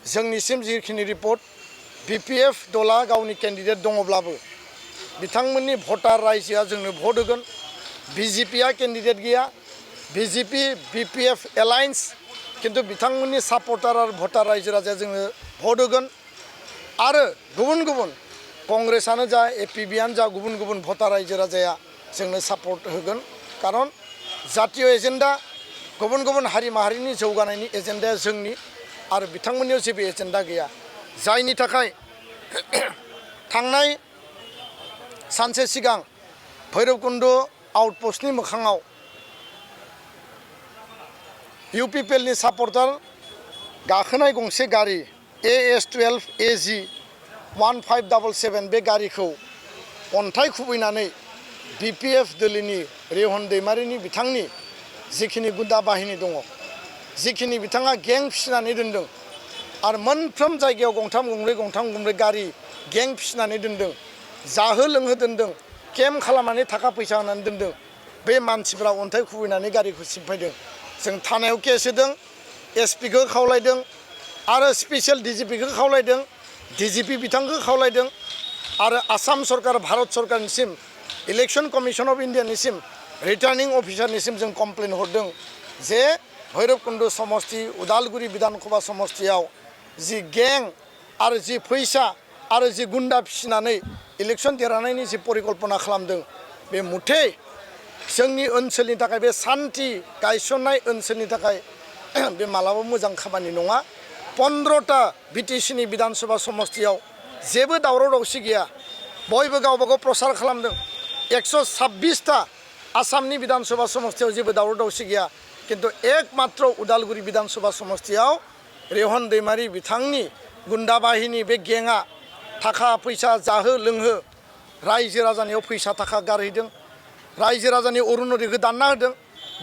जोंनिसिम जिखिनि report BPF दला गावनि केन्डिडेट दङब्लाबो बिथांमोननि भटार रायजोआ जोंनो भट होगोन। BJPआ केन्डिडेट गैया, BJP BPF एलायन्स किन्तु बिथांमोननि सापर्टार आरो भटार रायजो राजाया जोंनो भट होगोन। आरो गुबुन गुबुन कंग्रेसआनो जा APBआनो जा गुबुन गुबुन भटार रायजो राजाया जोंनो सापर्ट होगोन। कारन जातीय एजेन्डा गुबुन गुबुन हारि माहारिनि जौगानायनि एजेन्डाया जोंनि आरो बिथांमोननियाव जेबो एजेन्डा गैया। जायनि थाखाय थांनाय सानसे सिगां भैरबकुन्द आउटपस्टनि मोखाङाव UPPLनि सापर्टार गाखोनाय गंसे गारि AS12 AG 1577 बे गारिखौ अन्थाइ खुबैनानै BPF दोलोनि रेहन दैमारिनि बिथांनि जिखिनि गुन्दा बाहिनी दङ, जिखिनि बिथाङा गें फिसिनानै दोनदों आरो मोनफ्रोम जायगायाव गंथाम गंब्रै गारि गें फिसिनानै दोनदों, जाहो लोंहो दोनदों, केम्प खालामनानै थाखा फैसा होनानै दोनदों। बे मानसिफ्रा अन्थाइ खुबैनानै गारिखौ सिफायदों। जों थानायाव केस होदों, SPखौ खावलायदों आरो स्पेसियेल DGPखौ खावलायदों, DGP बिथांखौ खावलायदों आरो आसाम सरकार भारत सरकारनिसिम इलेक्शन कमिशन अफ इन्डियानिसिम रिटार्निं अफिसारनिसिम जों कमप्लेन हरदों जे भैरबकुन्द समष्टि उदालगुरि विधानसभा समष्टियाव जि गें आरो जि फैसा आरो जि गुन्दा फिसिनानै इलेक्शन देरहानायनि जि परिकल्पना खालामदों बे मुथे जोंनि ओनसोलनि थाखाय बे सान्थि गायसननाय ओनसोलनि थाखाय बे मालाबा मोजां खामानि नङा। 15टा BTCनि विधानसभा समष्टियाव जेबो दावराव दावसि गैया, बयबो गावबा गाव प्रसार खालामदों। 126टा आसामनि विधानसभा समष्टियाव जेबो दावराव दावसि गैया, किन्तु एकमात्र उदालगुरि विधानसभा समष्टियाव रेहन दैमारी बिथांनि गुन्दा बाहिनी बे गेंआ थाखा फैसा जाहो लोंहो रायजो राजानियाव फैसा थाखा गारहैदों, रायजो राजानि अरुनदयखौ दानना होदों।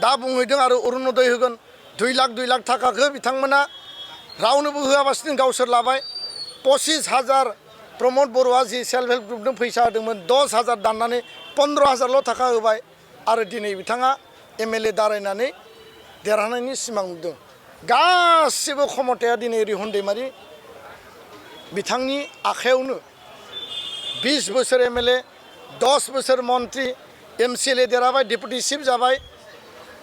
दा बुंहैदों आरो अरुनदय होगोन 2 लाख थाखाखौ बिथांमोना रावनोबो होआबासिनो गावसोर लाबाय। 25,000 प्रमद बर'आ जि सेल्फ हेल्प ग्रुपनो फैसा होदोंमोन 10,000 दाननानै 15,000ल' थाखा होबाय आरो दिनै बिथाङा MLA दारायनानै देरहानायनि सिमां नुदों। गासिबो क्षमताया दिनै रेहन दैमारी बिथांनि आखायावनो। 20 बोसोर MLA, 10 बोसोर मन्त्रि, MCLA देरहाबाय, डेपुटि चिफ जाबाय,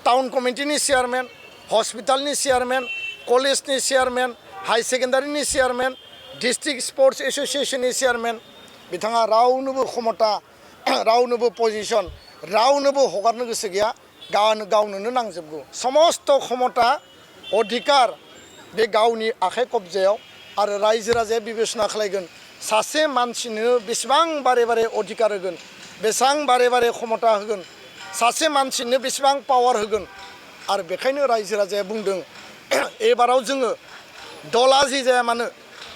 टाउन कमिटिनि चेयारमेन, हस्पिटालनि चेयारमेन, कलेजनि चेयारमेन, हाई सेकेन्डारिनि चेयारमेन, डिस्ट्रिक्ट स्पर्ट्स एसोसिएशननि चेयारमेन। बिथाङा रावनोबो क्षमता, रावनोबो पजिशन, रावनोबो हगारनो गोसो गैया, गावनोनो नांजोबगौ। समस्त क्षमता अधिकार बे गावनि आखाइ कब्जायाव आरो रायजो राजाया बिबेचना खालायगोन सासे मानसिनो बेसेबां बारे बारे अधिकार होगोन, बेसेबां बारे बारे क्षमता होगोन, सासे मानसिनो बेसेबां पावार होगोन। आरो बेखायनो रायजो राजाया बुंदों एबाराव जोङो दला जि जाया मानो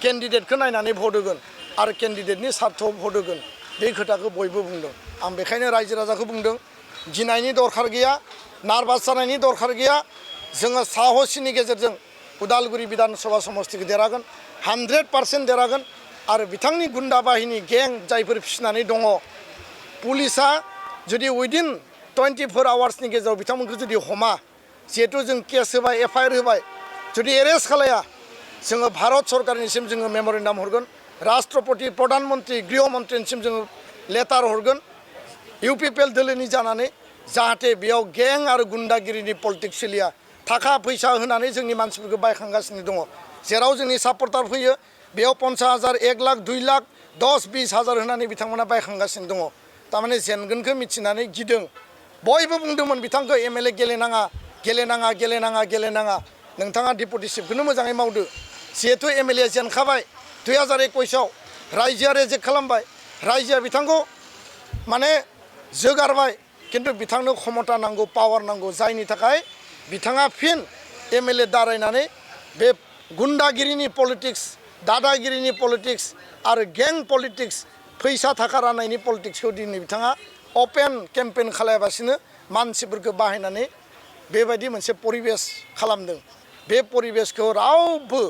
केन्डिडेटखौ नायनानै भट होगोन आरो केन्डिडेटनि सार्थआव भट होगोन। बे खोथाखौ बयबो बुंदों। आं बेखायनो रायजो राजाखौ बुंदों गिनायनि दरखार गैया, नार्भास जानायनि दरखार गैया। जोङो साहसनि गेजेरजों उदालगुरि विधानसभा समष्टिखौ देरहागोन, 100% देरहागोन। आरो बिथांनि गुन्दा बाहिनी गें जायफोर फिसिनानै दङ, पुलिसा जुदि उइदिन 24 आवार्सनि गेजेराव बिथांमोनखौ जुदि हमा, जिहेतु जों केस होबाय, FIR होबाय, जुदि एरेस्ट खालाया जोङो भारत सरकारनिसिम जोङो मेम'रेन्डाम हरगोन, राष्ट्रपति प्रधानमन्त्री गृह मन्त्रिनिसिम जोङो लेटार हरगोन UPPL दोलोनि जानानै, जाहाथे बेयाव गें आरो गुन्दागिरिनि पलिटिक्स सोलिया। थाखा फैसा होनानै जोंनि मानसिफोरखौ बायखांगासिनो दङ। जेराव जोंनि सापर्टार फैयो बेयाव 50,000, 1 लाख, 2 लाख, 10-20 हाजार होनानै बिथांमोना बायखांगासिनो दङ। थारमाने जेनगोनखौ मिथिनानै गिदों। बयबो बुंदोंमोन बिथांखौ MLA गेलेनाङा, नोंथाङा डेपुटि चिफखौनो मोजाङै मावदो। जिहेतु MLA जेनखाबाय 2021आव, रायजोआ रिजेक्ट खालामबाय, रायजोआ बिथांखौ माने जोगारबाय, किन्तु बिथांनो क्षमता नांगौ, पावार नांगौ, जायनि थाखाय बिथाङा फिन MLA दारायनानै बे गुन्दागिरिनि पलिटिक्स, दादागिरिनि पलिटिक्स आरो गें पलिटिक्स, फैसा थाखा राननायनि पलिटिक्सखौ दिनै बिथाङा अपेन केम्पेन खालायाबासिनो मानसिफोरखौ बाहायनानै बेबायदि मोनसे परिबेस खालामदों। बे परिबेसखौ रावबो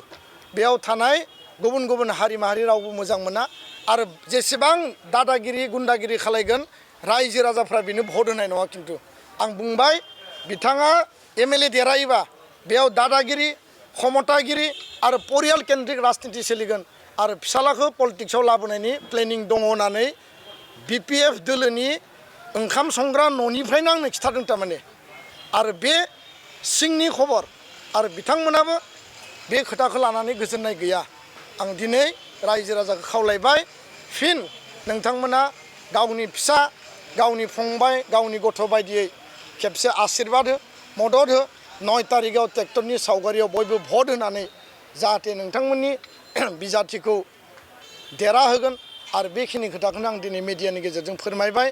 बेयाव थानाय गुबुन गुबुन हारि माहारि रावबो मोजां मोना आरो जेसेबां दादागिरि गुन्दागिरि खालायगोन रायजो राजाफ्रा बेनो भट होनाय नङा। खिन्थु आं बुंबाय बिथाङा MLA देरहायोबा बेयाव दादागिरि क्षमतागिरि आरो परियाल केन्द्रिक राजनिति सोलिगोन आरो फिसालाखौ पलिटिक्सआव लाबोनायनि प्लेनिं दङ होननानै BPF दोलोनि ओंखाम संग्रा न'निफ्रायनो आंनो खिथादों थारमाने आरो बे सिंनि खबर आरो बिथांमोनाबो बे खोथाखौ लानानै गोजोननाय गैया आं दिनै रायजो राजाखौ खावलायबाय फिन नोंथांमोना गावनि फिसा गावनि फंबाय गावनि गथ' बायदियै खेबसे आशीर्बाद हो मदद हो 9 तारिखआव ट्रेक्टरनि सावगारियाव बयबो भट होनानै जाहाथे नोंथांमोननि बिजाथिखौ देरहाहोगोन आरो बेखिनि खोथाखौनो आं दिनै मिडियानि गेजेरजों फोरमायबाय।